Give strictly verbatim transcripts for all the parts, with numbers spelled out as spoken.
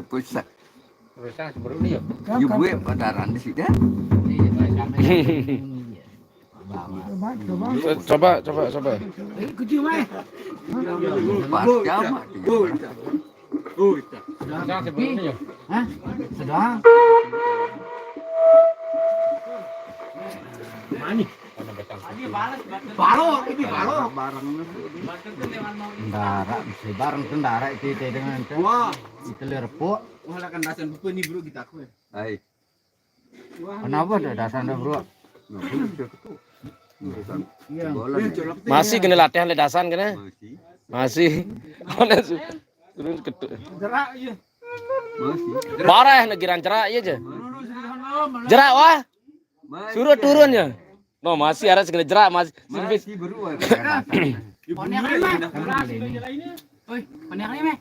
Pusat. Terus yang sebelum ini ya. Ya gue padaran di sini. Coba, coba, coba, coba. Pas kiamat. Terus yang sebelum ini ya. Hah? Sedang. Mana? Mana batang? Balo, ini balo. Barang Tendara, si barang tendara itu itu dengan itu. Wah, Itu lerpuk. Wah, lah kan dasan buku ini bro kita aku. Hai. Kenapa tuh dasan dah, Bro? Nah, ini udah ketuk. Urusan Iya. Bolan. Masih kena latihan le dasan kena. Masih. Masih. Mana su- turun ketuk. Masih. Barah nak giran jerak ya je. Jerak wah. Masih. Suruh turun ya. No, masih ada segala jerak masih. Masih beruang. Kan boleh ini. Oi, paniak ni meh.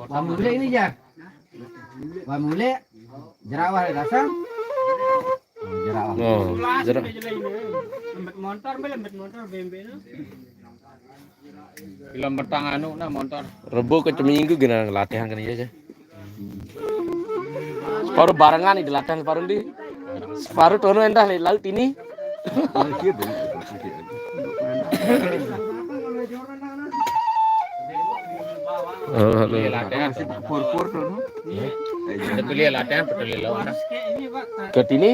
Wah mulai ini ya. Wah mulai. Jerawah dasan. Jerawah. Oh, jerak. Lembet motor, be lembet motor B M W no. Film petang anu nah motor. Rebo ke seminggu kena latihan kena ya je. Separuh barengan ni latihan separuh di. Separuh tono endah le laut ini. Masih belum. Oh, Pilih aduh. latihan. Masih pur-pur tuh. Kita pilih latihan betul lo. Kayak ini Pak. Ke sini.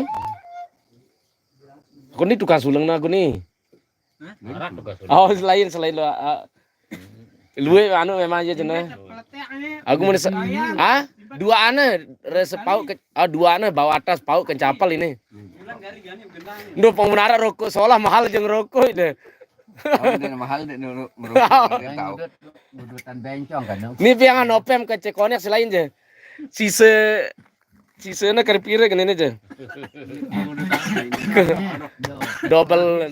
Aku ni tukang suleng nah aku ni. Marah tugas. Oh, selain selain lo. Ah. Luwe anu memang aja jenah. Peletek ni. Aku mau nesa- ah dua ane rasa pauk ke ah dua ane bawah atas pauk ke capal ini. Ndo pengenara rokok solah mahal jeng rokok itu. Oh, ini mahal deh nurut merokok. Dia tahu. Ngudut, ngudutan bencong kan. No? Ini piang nopem ke cekonek selain je. Sisa sisa na kerpire kene je. Double.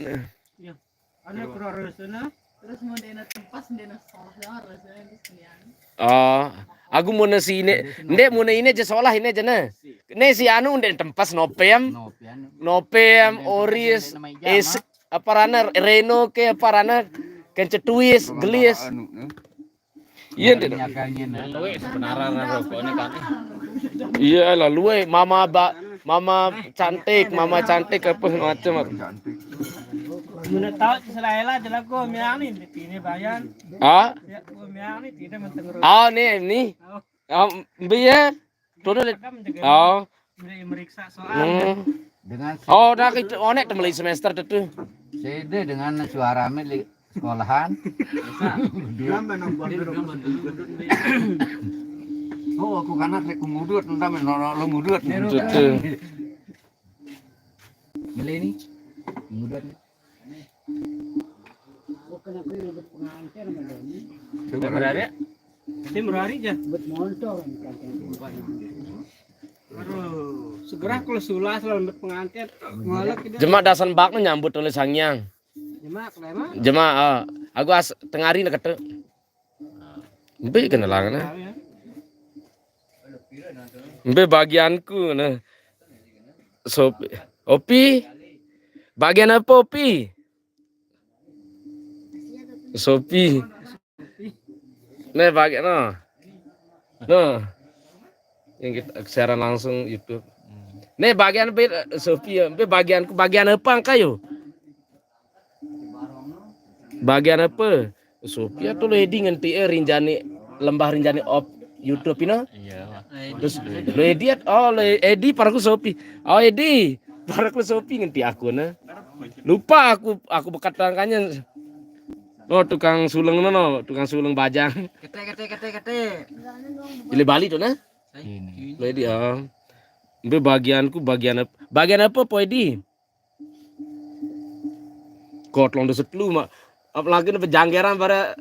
Ada kura sana. Terus mau dia tempas dia sekolah doang rasanya di sini. Oh, aku mau nasi ini. Ndek mau ini aja solah ini aja nah. Ini si anu ndek tempas nopem. No, pian. Nopem, Oris, es apa rana Reno ke apa rana kencetuis, gelis. Anu, eh. Iya ndek. Nyagangin. Luwe sebenarnya rokok ini kan. Iya lah luwe mama ba mama cantik, mama cantik apa macam apa. Cantik. Mana tahu selain lah jelas gua miang ni di sini bayan. Ah, Ya gua miang ni tidak menteng. oh ni ni. Oh, biar. Tuh deh. Oh. Mereka meriksa soal. Hmm. Dengan Oh, dah kita onek temen semester tu. Sede dengan suara milik sekolahan. Oh, aku kanak rek ngudut, entah men nono lo ngudut. Betul. Beli ni. Ngudut ni. Berarti Tim berari aja. Aduh, segera kalau sulas lah lembut pengantin. Malah kita Jemak dasan bak nyambut oleh sangyang. Jemak lah emang. Jemak, ah, aku as tengari nak kata. Mbe kena lang nah. Tahu ya. Mbe bagianku nah. Sopi, Opi. Bagian apa Opi? Sopi. Nih bagian no. No. Yang kita siaran langsung YouTube. Nih bagian apa Sopi ya? Mbe bagianku bagian apa angkayo? Bagian apa? Sopi atau Lady ngenti eh Rinjani lembah Rinjani op YouTube ini. Iya. Terus lo Edi at- oh lo Edi paraku Sopi. Oh Edi paraku Sopi ngenti aku nah. Lupa aku aku bekat tangkanya. Oh tukang suleng no, no, tukang suleng bajang. Kete kete kete kete. Pilih Bali tuh nah. Ini. Lo Edi ah. Mbe bagianku bagian apa? Bagian apa po Edi? Kot long dosa telu mak. Apalagi nih pejanggeran pada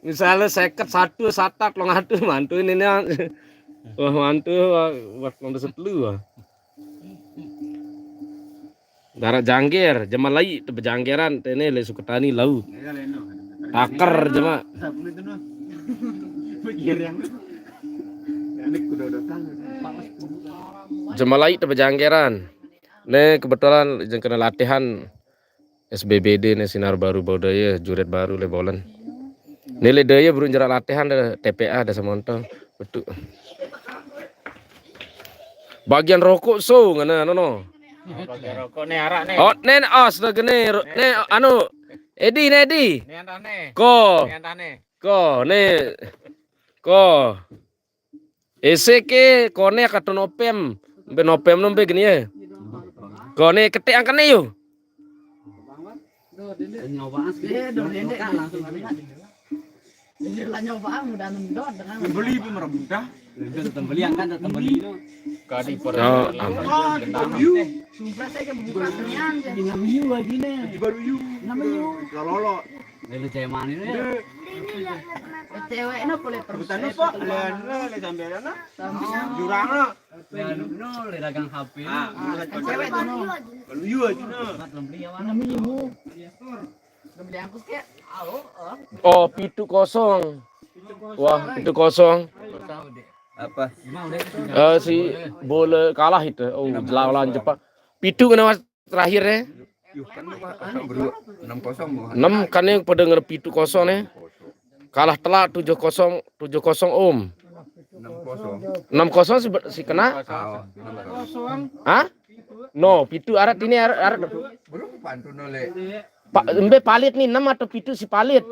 misalnya seket satu satat long atu mantu ini nih. Wah mantu wah, wah long dosa telu wah. Darat jangger, jema lai tu pejanggeran tene le Suketani lau. Takar jema. Jema lai tu pejanggeran. Ne kebetulan jeng kena latihan S B B D ne sinar baru budaya juret baru le bolen. Nilai daya burung jerak latihan ada T P A ada semonto. Betul. Bagian rokok so ngana anu no. Bagian rokok nih arak nih. Oh, nen as dah gini. Ro- Ne anu Edi ne Edi. Ini antah nih. Ko, Ini antah nih. ko ne. Ko. Ese ke kone kata nopem. Be nopem no be gini ya. Kone ketek angkat ne yo. Nyobaan sekali. Langsung. Ini lah nyobaan udah nendot dengan. Beli pun merem dah. Itu tetap beli angkat tetap beli itu. Kadi per Oh, Ah, you. Sumpah saya kan bukan kenyang. Nama you lagi nih. Di baru you. Nama you. Kalau lo. Lalu ceman ini. Dia Cewek ini boleh bukan apa? Lihat lah, lihat sambil sana. Jurang lah. Ya, no, le dagang H P. Ah, bukan Cewek tuh no. Kalau you aja nah. Buat beli ya, Wan. Nama you. Beli aku kayak. Oh, pitu kosong. Wah, pitu kosong. Apa? Eh, si bola kalah itu. Oh, lawan Jepang. Pitu kena mas terakhir ya. Yuh kan lu mah anu berdua enam kosong mau. Enam kan yang pada ngere pitu kosong nih. Kalah telak tujuh kosong, tujuh kosong om. Enam kosong. Enam kosong si, si kena. Ah, enam kosong. Hah? No, pitu arat ini arat, arat. Bro pantun oleh. Pak embe palit nih enam atau pitu si palit.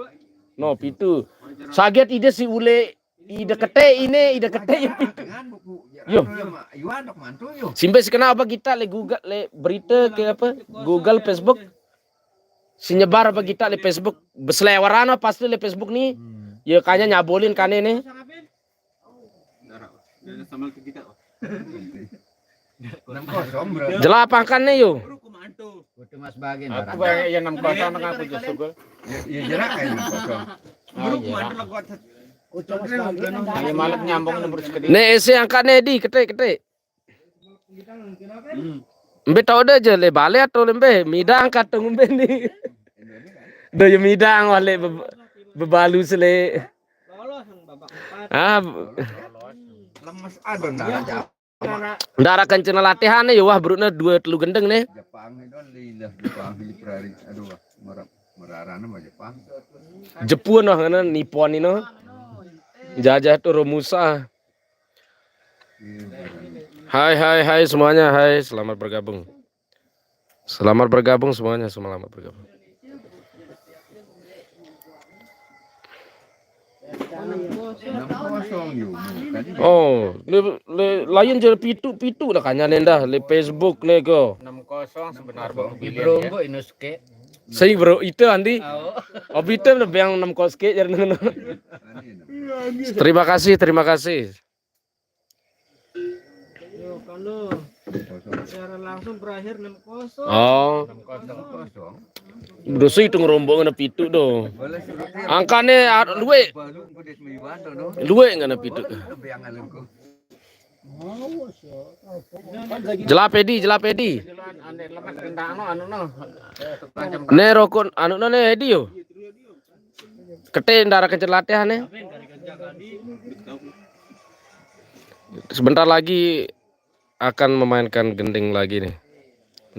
No, pitu. Saget ide si ule ide kete ini ide kete ya pitu. Dengan buku. Yo. Yuan dok mantu yo. Simbe si kena apa kita le Google le berita ke apa? Google, Facebook. Si nyebar apa kita le Facebook? Beselewaran apa pasti le Facebook nih. Ya kanya nyabolin kane nih. Enam kosong bro. Jelas apa angkan nih yo? Itu Mas Bagin. Aku bayar yang enam kosong dengan aku justru gol. Ya, ya jerak kayak enam kosong. Oh iya. Itu Mas Bagin. Ayo malah nyambung nomor sekedi. Nih isi angkat nih di ketik ketik. Mbe tau deh je le bale atau lembe midang kata ngumbe nih. Do ya midang wale be- bebalu sele. Ah, Lemes ada ndak aja. Ndara kenceng latihan nih wah brukne dua telu gendeng nih. Jepang itu lidah Jepang di perari. Aduh, wah, merap merarana sama Jepang. Jepun wah ngene Nippon ini. Jajah tuh Romusa. Iya, bener. Hai hai hai semuanya, hai selamat bergabung. Selamat bergabung semuanya, selamat bergabung. Enam kosong yuk. Tadi Oh, le, le, lain je pitu pitu dah kanya nenda le Facebook nih ko. Enam kosong sebenarnya Di pilihan ya. Brombo Inosuke. Sing bro itu Andi. Oh. Obite udah biang enam kos ke jadi ngono. tadi enam Terima kasih, terima kasih. Yo, kalau kosong. Siaran langsung berakhir enam kosong. Oh, Enam kosong. dosa itu ngerombong ada pitu do. Boleh suruh dia Angkane ar- luwe, baru engko dia sembilan tuh no. luwe ngana pitu. Itu biang alunku. Jelap Edi, jelap Edi. Ane lemak kendang no anu no. Ne rokok anu ne Edi yo. Kete ndara kencet latihan nih. Sebentar lagi akan memainkan gending lagi nih.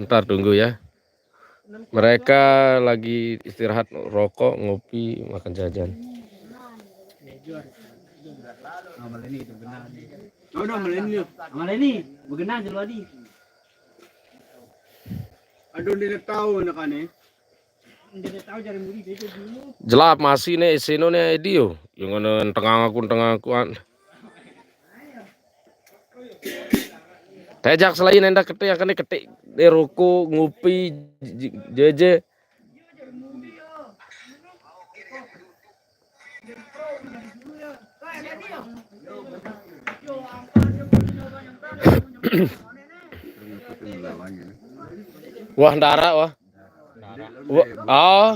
Ntar tunggu ya. Mereka lagi istirahat, rokok, ngopi, makan jajan. Sama ini itu benar nih. Udah meleni. Sama ini, begenang dulu di. Aduh dia tahu anak ane. Jadi tahu cari muri dia dulu. Jelap masih nih isino nih Edi yo. Yang ngono tengah aku tengah akuan. Tejak selain endak ketik yang kena ketik di ruko ngopi j- j- jeje. Wah ndara wah. Wah, oh.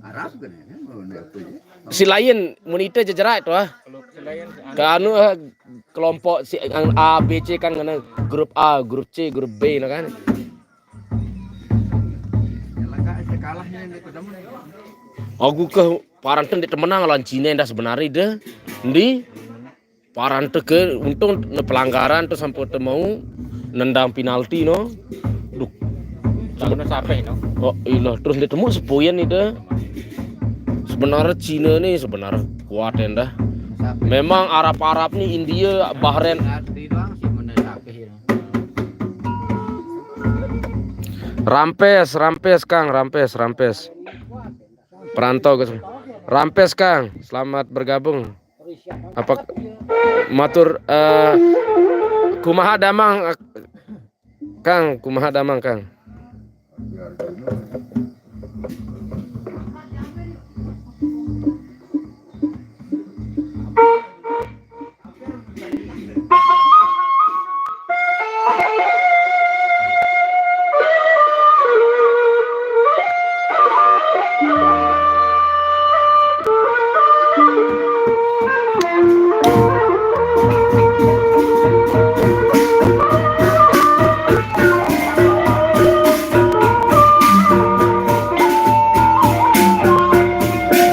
Arab kan ya, mau apa ya? Si lain munite jejerak itu ah. Ke anu eh, kelompok si yang A B C kan ngene grup A, grup C, grup B nah kan. Yang langka saya kalahnya yang itu demen. Aku ke paranten di temenang lawan Cina dah sebenarnya deh. Ndi parante ke untung ne pelanggaran tuh sampai te mau nendang penalti no. Duh. Bangunnya siapa ini? Oh, ilah, terus dia temu sepoyan itu. Sebenarnya Cina nih sebenarnya kuat ya, dah. Memang Arab-Arab nih, India, Bahrain. Rampes, rampes, Kang, rampes, rampes. Perantau, guys. Rampes, Kang. Selamat bergabung. Apa matur, eh, kumaha damang, Kang? Kumaha damang, Kang?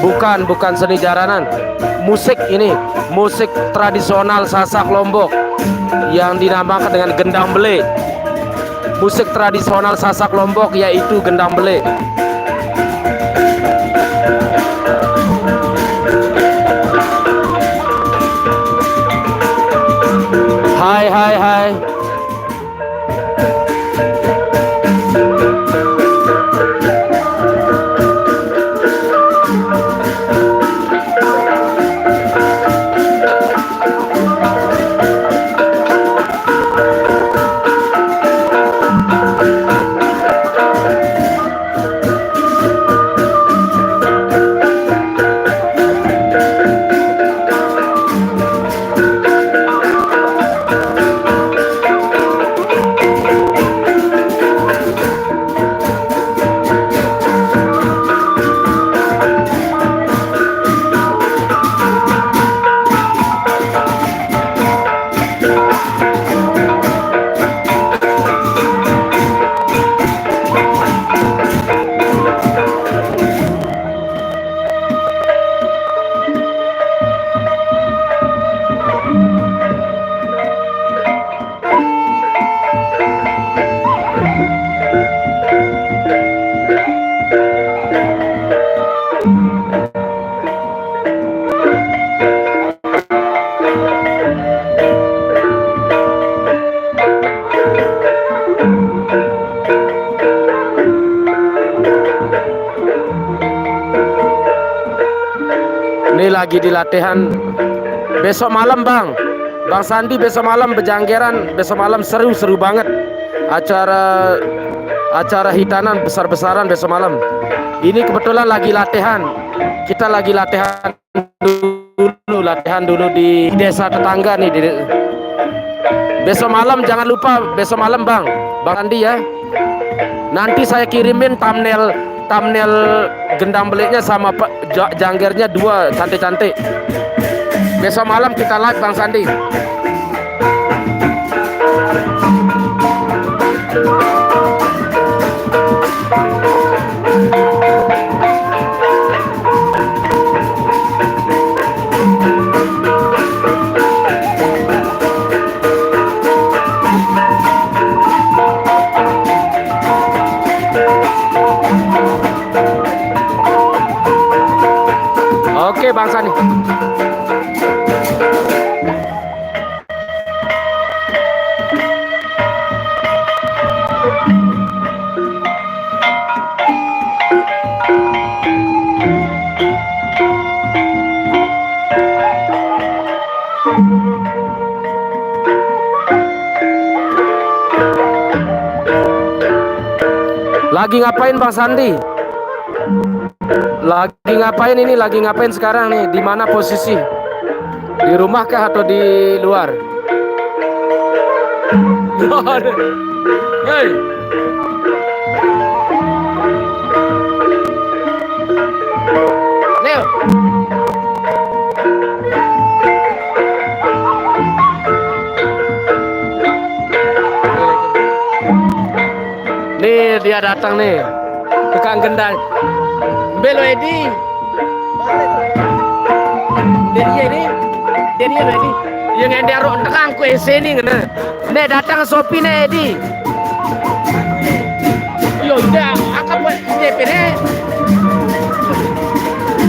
Bukan, bukan seni jaranan. Musik ini, musik tradisional Sasak Lombok yang dinamakan dengan gendang bele. Musik tradisional Sasak Lombok yaitu gendang bele. Hai, hai, hai. Ini lagi di latihan. Besok malam, Bang. Bang Sandi besok malam bejanggeran, besok malam seru, seru banget. Acara, acara hitanan besar-besaran besok malam. Ini kebetulan lagi latihan. Kita lagi latihan dulu, latihan dulu di desa tetangga nih. Di, besok malam jangan lupa, besok malam, Bang. Bang Sandi ya. Nanti saya kirimin thumbnail, thumbnail gendang beliknya sama pe-, ja-, janggernya dua, cantik-cantik. Besok malam kita live, Bang Sandi. Oke, Bang Sandi. Lagi ngapain, Bang Sandi? Lagi ngapain ini? Lagi ngapain sekarang nih? Di mana posisi? Di rumah kah atau di luar? Hei. Leo. Nih, dia datang nih. Tukang gendang. Belo Edi. Dia, dia ni. Dia, dia ni. Yang yang dia rok terang ku sini ngena. Nih, datang Sopi nih, Edi. Yo, Udah, akap buat D P D.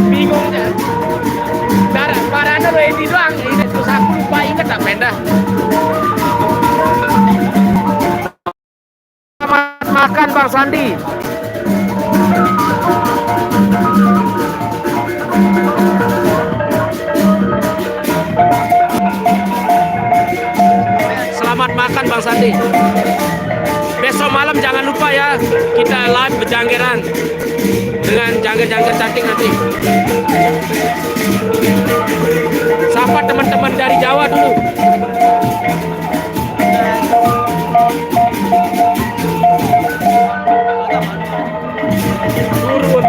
Bingung ya. Darah parahnya lo ini doang. Ini terus aku lupa inget apa dah. Selamat makan Bang Sandi. Selamat makan Bang Sandi. Besok malam jangan lupa ya, kita live berjanggeran dengan jangger-jangger cantik nanti. Sapa teman-teman dari Jawa dulu. Turun.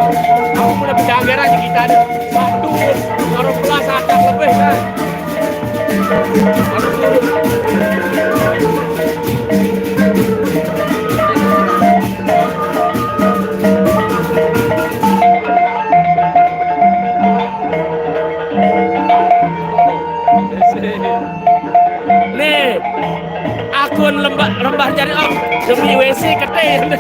Aku pun dapat janggeran di kita ada. Satu. Kalau kelas ada lebih kan. Nih, akun lembah lembah jari om demi W C kete.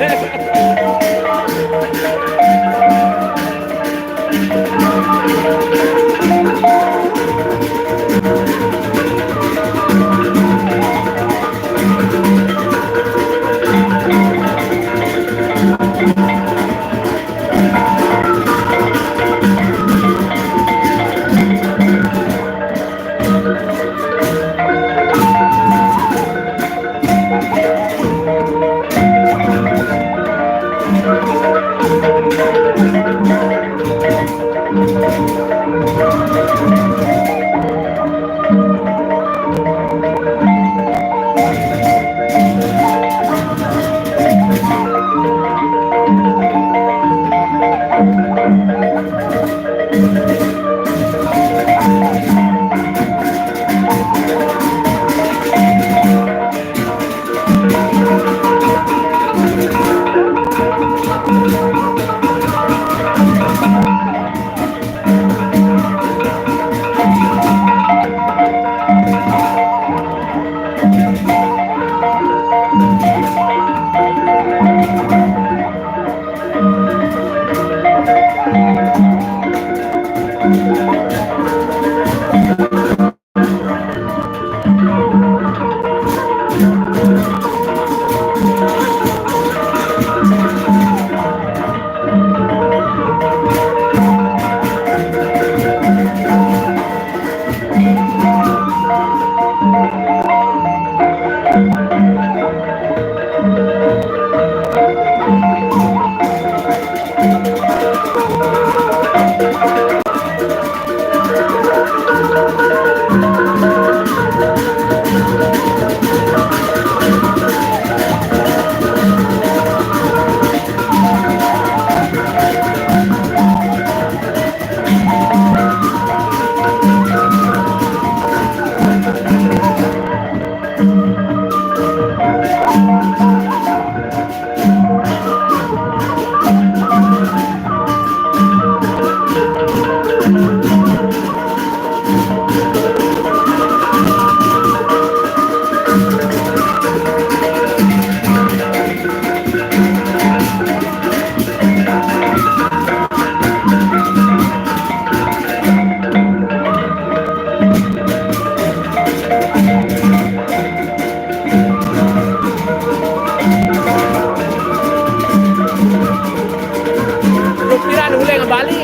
Lu piran ule ngebali.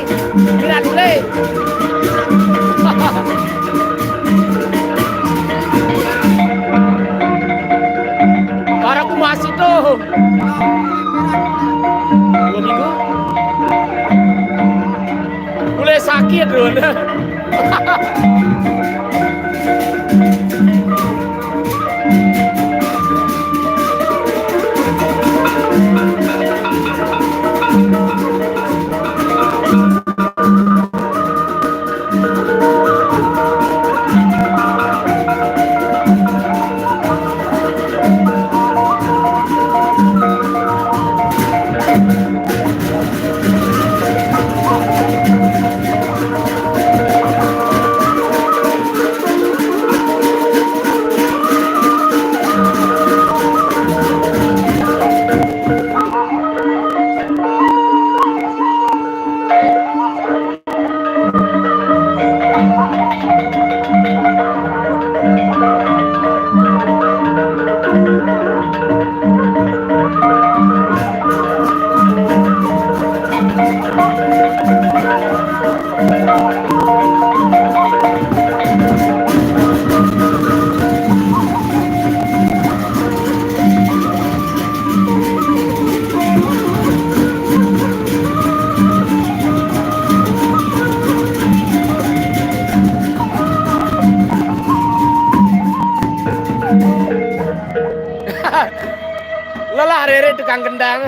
Piran ule. Para aku masih tuh. Dua minggu. Mulai sakit tuh. Lirik tukang kendang.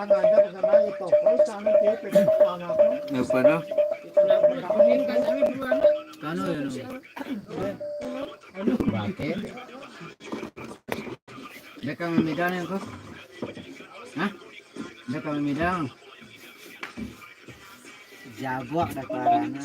Ada pesan lagi, toko sana, dia pesan apa? Apa no? Kano ya no? Bate. Dia kan memidang ya kok? Hah? Dia kan memidang. Jabok dah parana.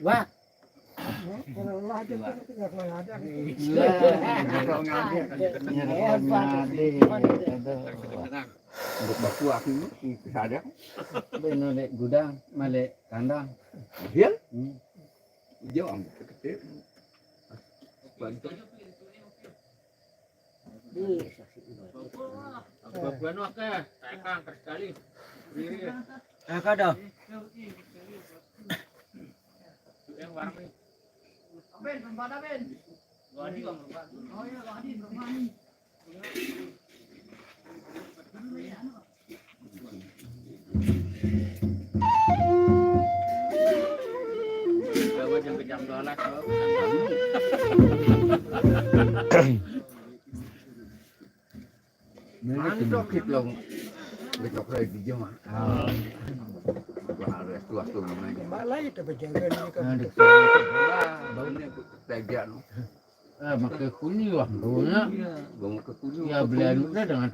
Wah. Beno lek gudang, malek kandang. Iya. Hmm. Iya, am, kecil. Bantu. Buah-buahan akeh, tekan sekali. Iya. Eh, kada. Yang warna. Ben, belum ada, Ben. Wadi, Bang, belum ada. Oh iya, Wadi, belum ada. Bawa jam jam dua belas, bawa jam dua belas. Mana tu dikit long. Becok lagi jam. Ah. Wah, ada tua-tua namanya. Malah itu berjaga ni kan. Nah, dekat. Bau ni tegak tu. Eh, makai kuni wah, bau nak. Bau makai kuni. Ya, beli anu dah dengan.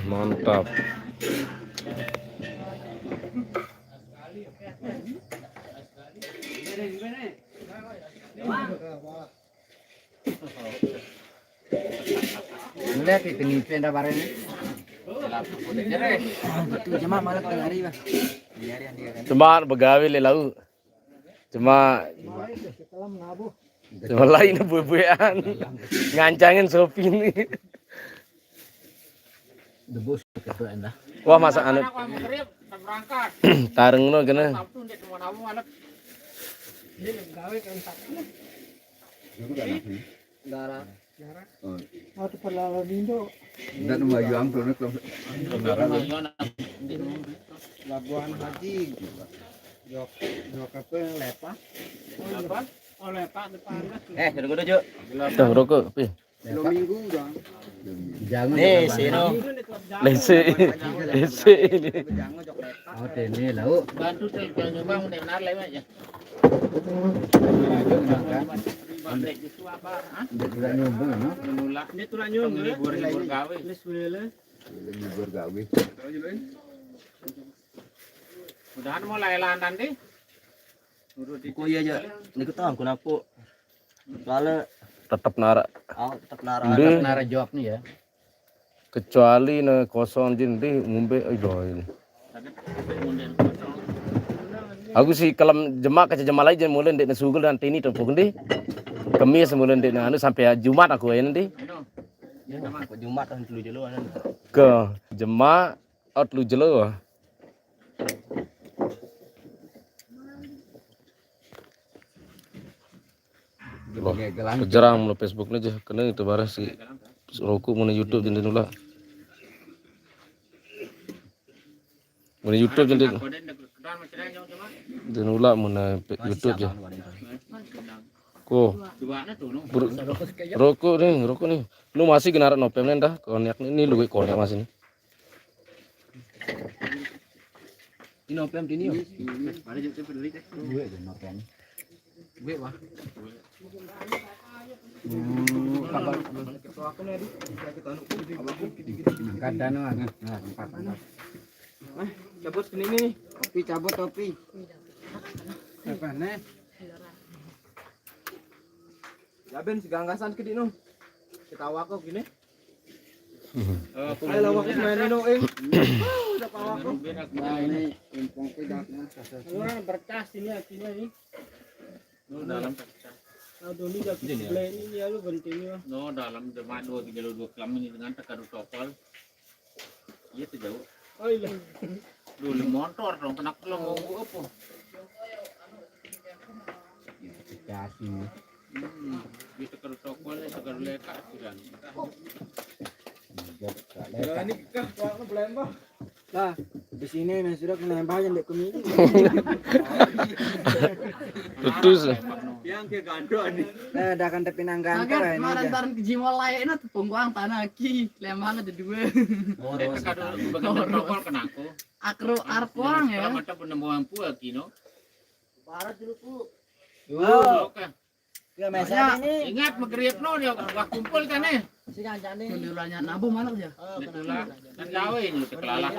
Mantap. Lihat itu nih, penda bareng. Itu jemaah malam tengah hari, Bang. Cuma begawe le lau. Cuma, cuma lain bue-buean. Ngancangin sopi ini. Debus ketuaan dah. Wah, masa anu. Tareng no kena. Darah. Oh. Waktu perlawanan Indo. Ndak nemu baju ampun, kalau Labuan Haji. Jok, jok apa yang lepas? Apa? Oh, lepas depan. Eh, dulu dulu, Cuk. Tuh, rokok, Pi. Dua minggu udah. Jangan. Nih, sini. Lese. Lese ini. Jangan jok lepas. Oh, ini lauk. Bantu tel kalau nyumbang udah benar lah ya. Ndak juga nyumbang, no? Nulak. Dia tulang nyumbang. Libur-libur gawe. Wis wele. Libur gawe. Udahan mau lae lantan deh. Ku iya aja. Niku tahu kenapa? Soalnya tetep nara. Oh, tetep nara. Nara jawab nih ya. Kecuali ne kosong jin di ngumbe, aduh ini. Aku sih kelem jemak ke jemak lagi, jen mulai ndek ne sugul dan tini tempuk ndi. Kemis mulai ndek ne anu sampai Jumat aku ini ndi. Jumat tahun telu jelo anu. Ke jemak out lu jelo. Loh, kejerang mulu Facebook aja. Kena itu barang si Roku mana YouTube jadi nulak. Mana YouTube jadi. Jadi nulak mana pe-, YouTube aja. Ko. Ber-, rokok nih, rokok nih. Lu masih kena November dah, konyak nih, lu konyak masih nih. Ini November ini, yo. Ada juga November. Gue aja November. Gue, wah. Hmm, kabar. Kadang, nah, nah, empat, empat. Eh, cabut sini nih. Topi, cabut topi. Apa nih? Ya ben seganggasan ke dino. Ketawa kok gini. Ayo lawak main dino, eh. Udah pawak kok. Nah, ini impong tidak. Wah, berkas ini akhirnya ini. No dalam pecah. Aduh, ini udah sebelah ini ya lu berhenti ini, Bang. No dalam cuma dua tiga lu dua kelam ini dengan tekan protokol. Iya tuh jauh. Oh iya. Dulu motor dong kena kelam mau apa? Kasih. Hmm, di tekan protokol ini tekan lekat sudah. Lah, ini kah, kok belembah? Lah, di sini nih sudah kena yang banyak dek kemini. Putus. Yang ke gandok nih. Nah, dah kan tapi nang ganteng Agar ini. Maran Aja. Taran ke Jimolai ini tepung kuang tanah ki, lembang ada dua. Dia kan kado bekas protokol kena aku. Akro arkuang ya. Kalau mantap penemuan pua kino. Barat dulu pu. Oke. Ya masa ini. Ingat magriap no dia wah kumpul kan eh. Si kancane. Mendelanya nabu mana ya? Itulah. Kan gawe ini kekelalah.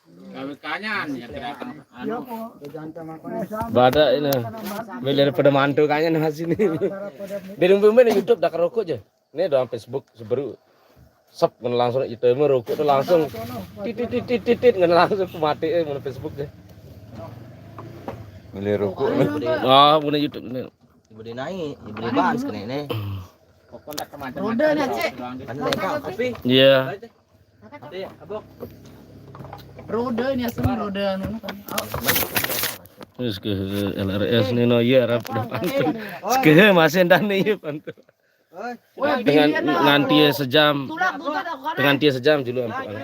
Gawe kanyan ya gerakan anu. Jangan sama aku nih. Bada ini. Bila pada mantu kanya nang sini. Di rumah di YouTube dah kerokok aja. Ini doang Facebook seberu. Sep ngena langsung itu mah rokok tuh langsung titit titit titit ngena langsung aku mati eh ngena Facebook deh. Milih rokok. Ah, punya YouTube ini. Ibu dia naik, ibu dia bahas kena ini. Pokoknya tak kemana. Roda nih, Cek. Kan naik kau kopi. Iya. Roda ini asam roda anu kan. Oh, Terus ke L R S nih no iya rap depan. Sekehe masih entah nih iya pantu. wah, Dengan bikin nganti ya sejam. Tulak buta dah kan. Dengan dia sejam dulu ampun.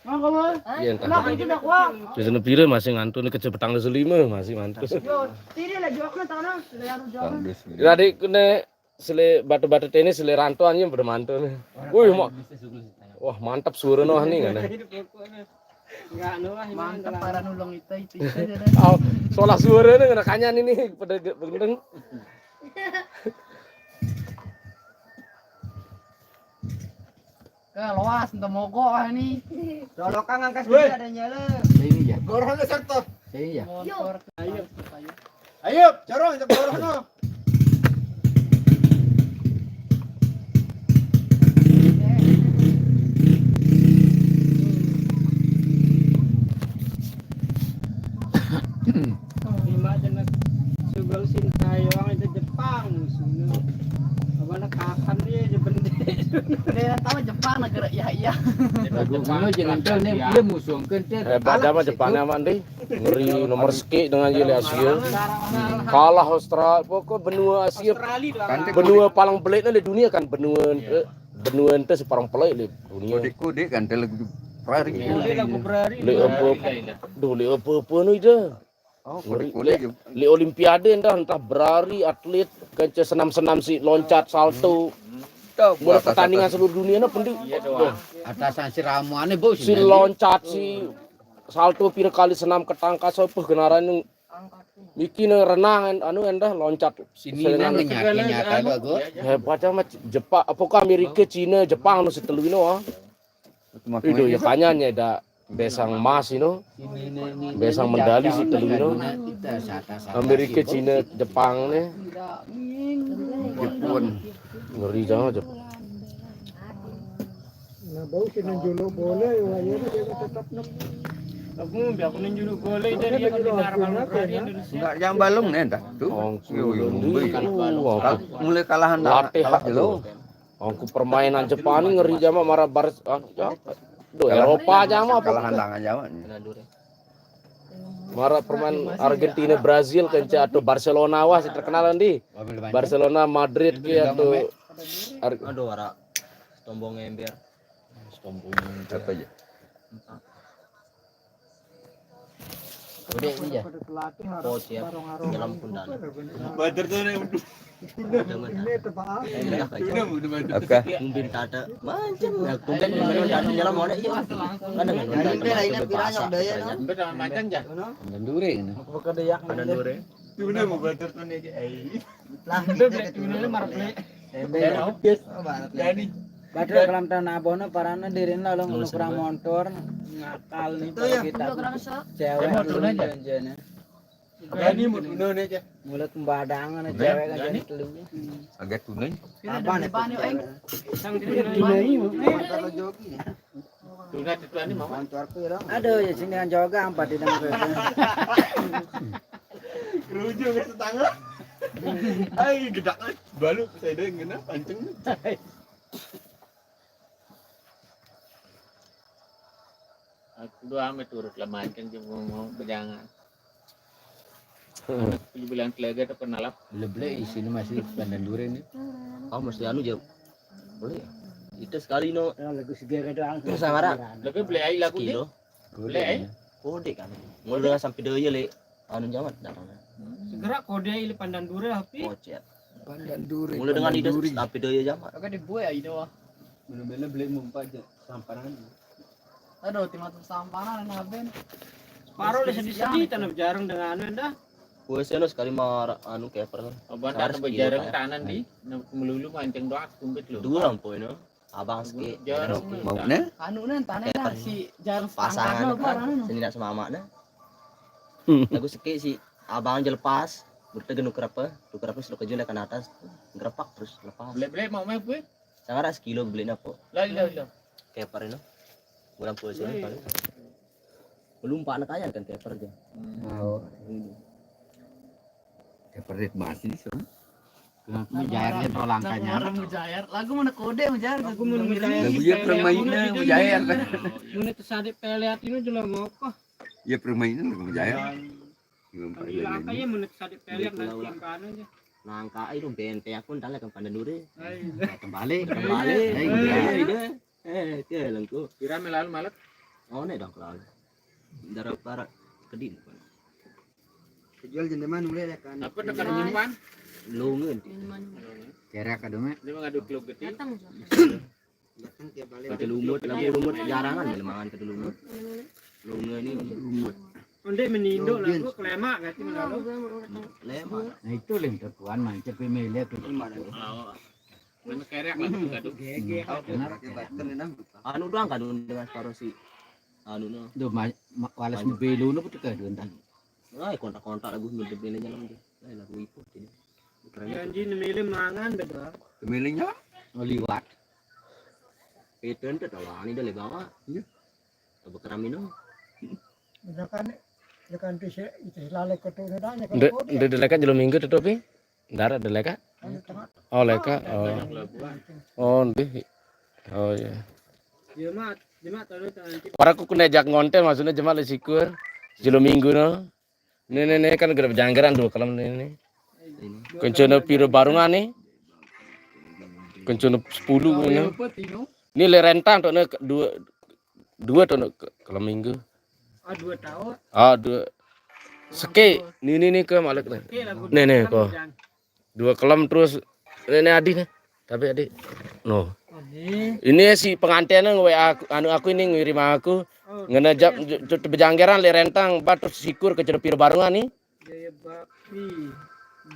Mau kamu? Iya entah. Tulak itu dah kuang. Di sana pire masih ngantuk nih kecil petang selima masih mantu. Yo, tiri lah jokna tanah, lihat jokna. Tadi kena sele batu-batu tenis sele rantuan yang pada mantu nih. Wih, mau wah mantap suara noh nih kan. Mantap para nulung itu itu itu aja deh. Oh, solah suara nih kena kanyan ini pada gendeng. Ke luas ente mogok ah ini. Dolokan ngangkas dia ada nyala. Ini ya. Gorong ke serto. Ini ya. Motor. Ayo, corong itu gorong no. Lima jenis sugal Sintayong itu Jepang musuhnya. Apa nak kapan dia aja bendek. Dia tahu Jepang negara iya iya. Lagu ngono jeneng tel nih dia musuh kan tel. Hebat amat Jepangnya aman deh. Ngeri nomor seki dengan Yeli Asia. Kalah Australia, pokok benua Asia. Benua paling pelit di dunia kan benua eh, benua ente si paling pelit di dunia. Kodik-kodik kan tel lagu berari. Le apa duh le apa apa nu itu. Oh, Ngeri. kodik-kodik. Le olimpiade entah entah berari atlet kece senam-senam si loncat salto. Mulai pertandingan seluruh dunia no pendu. Atasan si Ramuane bos. Si loncat si salto pira kali senam ketangkas apa genarane niki ne renang anu endah loncat. Sini nang nyata nyata bagus. Hebat amat Jepang apa ke Amerika Cina Jepang no setelu ino ah. Itu ya kanya nya da besang emas ino. Besang medali si telu ino. Amerika Cina Jepang ne. Jepun. Ngeri jangan Jepang. Nah, bau sih nang juluk boleh, wah ya dia tetap nem. Aku biar aku nunjuk boleh dari yang di Narabang Indonesia. Enggak yang balung nih dah. Tuh. Ongku Yo, yo, London. yo. Uh, ongku. Mulai kalah Latih kalah aku. Dulu. Ongku permainan Jepang ini ngeri jama mara Bar ah, ya. Duh, Eropa jama apa? Kalahan tangan Jawa nih. Mara permain Argentina Brazil kence atau Barcelona wah si terkenal di. Barcelona Madrid ke atau Ar- Aduh, wara tombong ember. Apa aja? Udah ini ya. Coach ya. Nyelam kundan. Bader tuh nih. Jangan. Oke. Kumbin tata. Mancing. Ya kumbin nyelam mana iya. Kan dengan kundan. Bahasa. Sampai sama mancang ya. Dan dure ini. Ada dure. Itu bener mau bader tuh nih. Lah, kita ke dulu marah play. Ember. Jadi Badar kalau tahun abono parana dirin lalu ngunu kurang montor ngakal nih kalau kita cewek Mau turun aja. Janjana. Berani mau turun aja. Mulut pembadangan cewek kan jadi telu. Agak tunai. Apa nih? Bani eng. Sang tunai. Turun aja tuh ini mau. Aduh ya sini yang joga empat di dalam. Kerujung ke tetangga. Ai gedak balu saya dengar pancing. Aku doang me turut lah mancing cuma mau berjangan. Lu bilang telaga tuh kenal apa? Leble isine masih pandan dure nih. Oh, mesti anu jam. Boleh ya? Itu sekali no. Lagu segera doang. Terus sama. Lebih beli air lagu ni. Kilo. Beli air. Kode kan. Mulai dengan sampai dua ya le. Anu jamat datang. Segera kode air le Pandan Dure api. Kocet. Pandan Dure. Mulai dengan itu sampai dua ya jamat. Oke dibuat air doang. Bener-bener beli mumpat aja. Samparan. Aduh, timah samparan aben. Paro le sedih-sedih tanah jarang dengan anu dah. Gue seno sekali marah anu keper. Obat anu bejarang tanan di melulu mancing doang tumpit lu. Dua ampun no. Abang seki. Mau ne? Anu nan tanah dah si jarang pasangan apa anu. Sini nak semama ne. Lagu seki si abang aja lepas. Bertegen nuker apa? Tuker apa sudah kejun kan atas. Gerepak terus lepas. Beli-beli mau main gue? Sangat sekilo beli apa? Lah, lah, lah. Keper no. Bulan puasa ni paling. Belum pak nak kaya kan keper je. Oh. Keper rit masih so. Kenapa mujair dia tolak kanya? Orang mujair. Lagu mana kode mujair? Lagu mana mujair? Lagu dia permainan mujair. Mana tersadik peliat ini jelas mau apa? Ya permainan lagu mujair. Langkah ya mana tersadik peliat nanti yang kanan aja. Langkah itu bente aku ntar lagi pada dure. Kembali, kembali. Eh, ke lengku. Kira melalu malet. Oh, ne dong kelalu. Darah parak kedin. Jual jendeman mulai ya kan. Apa tekan minuman? Lungun. Minuman. Kerak kadung. Dia mengadu klub gede. Datang. Datang tiap balik. Kata lumut, lagu lumut jarangan ya mangan kata lumut. Lungun ini lumut. Onde menindo lagu kelemak kata menindo. Lemak. Nah itu lem terkuan mancep pemilih tuh. Mana kerek lah tuh gaduh. Anu doang kan dengan separuh si anu no. Duh, walas belu no putu kaduh entan. Ai kontak-kontak lagu minta beli jalan aja. Ai lagu itu jadi. Janji nemile mangan bedo. Nemilenya liwat. Itu ente tawani dale bawa. Iya. Coba keramino. Udah kan ya kan itu selalu ketemu dah. Nde delekan jelo minggu tutup pi. Ndara ada leka? Oh, leka. Oh. Oh, ndih. Oh iya. Jemat, jemat tahu nanti. Para ku kena jak ngonten maksudnya jemat le sikur. Jelo minggu no. Nih nih nih kan gede bejanggaran dua kelem nih nih. Kencana pira barungan nih. Kencana sepuluh nih. Ini le rentang tuh nih dua dua tuh nih kelem minggu. Ah dua tahun. Ah dua. Seke, nih nih nih ke malik nih. Nih nih kok. Dua kelem terus ini adi nih. Tapi adi. No. Ini si pengantin nge-W A aku, anu aku ini ngirim aku. Ngena jam bejanggeran le rentang bat terus sikur ke cerepir barungan nih. Jaya Bakti,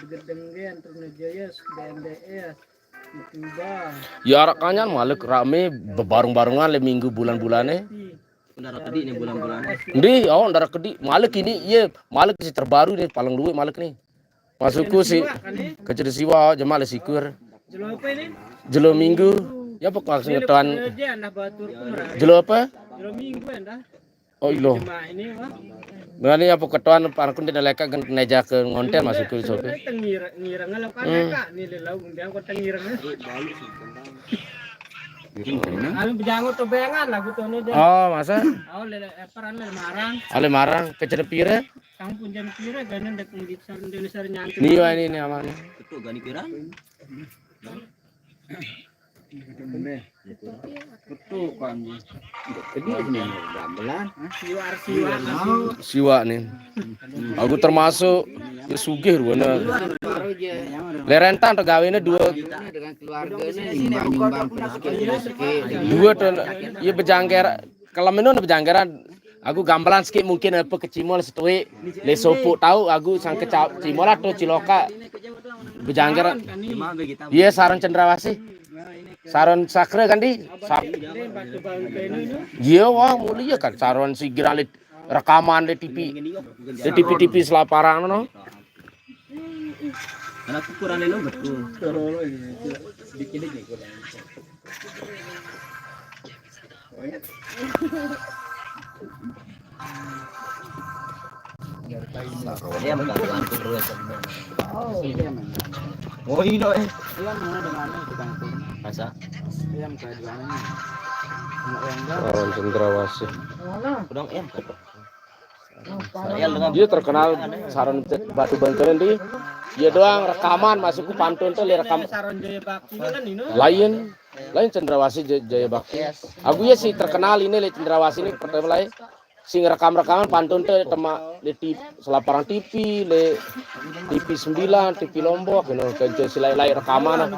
Gedenggen, Trunajaya, B M B S, YouTuber. Ya arak kanyan malik rame bebarung-barungan le minggu bulan-bulan eh. Ndara kedi nih bulan-bulan. Ndi, oh ndara kedi. Malik ini iya, malik si terbaru nih paling luwe malik nih. Masukku si kecil siwa jema le sikur. Jelo apa ini? Jelo minggu. Ya apa maksud ngetuan? Jelo apa? Jelo minggu endah. Oh ilo. Jema ini wah. Ngani apa ketuan parkun di leka gen neja ke ngonten masukku sope. Tengira ngira ngelok kan kak ni le lau ndia ko tengira. Anu bejango to bengan lagu to ne. Oh, masa? Oh le eperan le marang. Ale marang kecil pire? Kampung jam pira ganan dek ngisar Indonesia nyantu. Ni wah ini nih aman. Betul gani kira? Betul kan. Jadi ini gamelan. Siwa siwa. Siwa nih. Aku termasuk ya sugih ruana. Lerentang to gawene dua. Dengan keluarganya nyumbang-nyumbang terus rezeki. Dua to ya bejangker. Kalau menurut bejangkeran aku gambaran sikit mungkin apa ke Cimol setui le sopuk tahu aku sang ke Ca- Cimol atau Ciloka bejangkeran. Iya saran cendrawasih. Saran sakra kan di. Sak- Iya wah mulia kan saran si girang le rekaman le T V. Le T V T V selaparan no. Karena aku kurang lelo betul. Dikit aja kurang. Iya, mengganggu aku terus. Oh, iya, eh. Masa? Oh, cendrawasih. Kurang em kan. Dia terkenal saran batu bangkeren di Iya doang rekaman masuk ke pantun tuh, le rekam. Lain, lain Cendrawasih Jaya, Jaya Bakti. Aku ya sih terkenal ini, le Cendrawasih ini pertama lain. Sing rekam-rekaman pantun tuh tema di T V, selaparan T V, le T V sembilan, T V Lombok, you know, kan si lain-lain rekaman.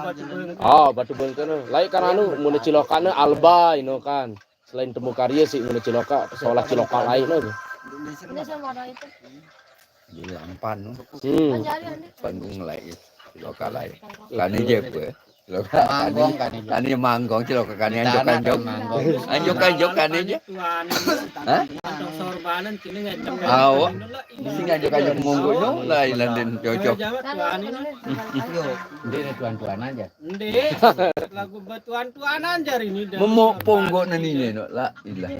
Oh, batu bengkene. Lain kan anu, mune cilokane Alba, you know, kan. Selain Temu Karya sih, mune ciloka, sekolah ciloka lain aja. Ini sama ada itu. Di lampan, no. Hmm. Panggung lain. Lokal lain. Kani je apa? Lokal Manggung kan ini. Kani manggong je lokal kani anjok Tanah anjok. kan manggung. Anjok anjok kani je. Hah? Sorbanan sini ngecem. Awo. Sing anjok anjok monggo nyo lah ilandin cocok. Jawa tuan ini. Yo, dia tuan-tuan aja. Ndek, lagu batuan-tuanan jar ini dah. Memok ponggo nani no, la ilah.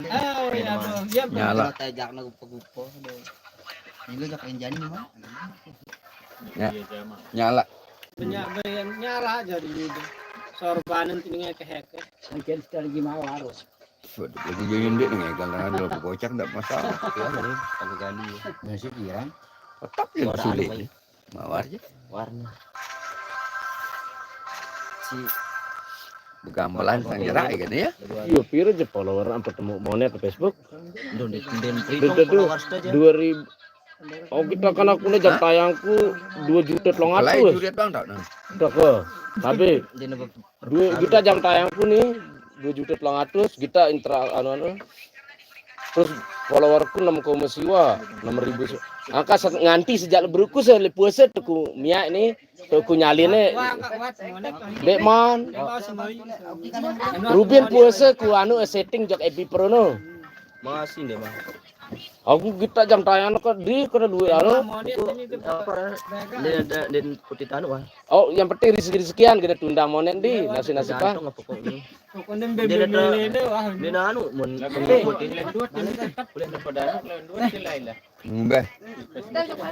Oh ya tuh, dia Nyala. Tajak na gupo-gupo. Ini lo jak enjani mah. Nyala. Banyak yang nyala jar ini dah. Sorbanan sini ngekehek. Mungkin sekali gimana harus. Waduh, jadi jangan dia nih kalau ada bocah ndak masalah. Aku gali. Masih kirang. Tetap yang sulit. Mawar je. Warna. Si Begambelan sang gerak ya kan ya. Iya, piro je follower apa temu monet ke Facebook? Don den den Itu tuh dua ribu. Oh, kita kan aku nih jam tayangku dua juta telung Kalau atus. Juriat bang tak nah. Udah ke. Tapi Den apa? Dua, kita jam tayangku nih dua juta telung atus, kita intra anu anu. Terus followerku enam koma siwa, enam ribu. Angka se- nganti sejak leberuku saya puasa tuku minyak nih, tuku nyaline. Dek man, Ruben puasa ku anu setting jok Epi Pro no. Masih deh, Bang. Aku kita jam tayang kok di kena duit anu. Apa? Den den putih tanu, Bang. Oh, yang penting rezeki-rezekian kita tunda monet di nasi-nasi pak. Apa kok ini? Pokoknya bebe melene wah. Den anu mun Ngubah.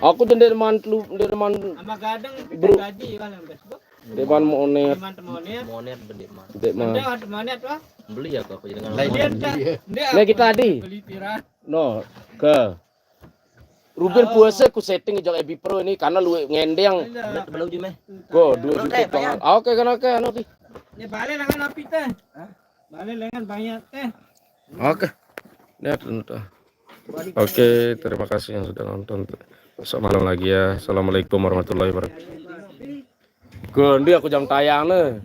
Aku tuh dari man telu, dari man Sama gadeng Bro. Gaji wah yang Facebook. Dari man monet, Teman temonet. Monet beli, Bang. dari man. Dia temonet wah. Beli ya kok dengan Dia tak. Dia Nah kita tadi, Beli tiran. no ke Ruben puasa ku setting jok Epi Pro ini karena lu ngendeng. Belum di meh. Go dua juta telung. Ah, oke kan oke anu oke. Ini balik dengan api teh. Balik dengan banyak teh. Oke. Lihat dulu tuh. Oke, terima kasih yang sudah nonton. Besok malam lagi ya. Assalamualaikum warahmatullahi wabarakatuh. Gondi aku jam tayang nih.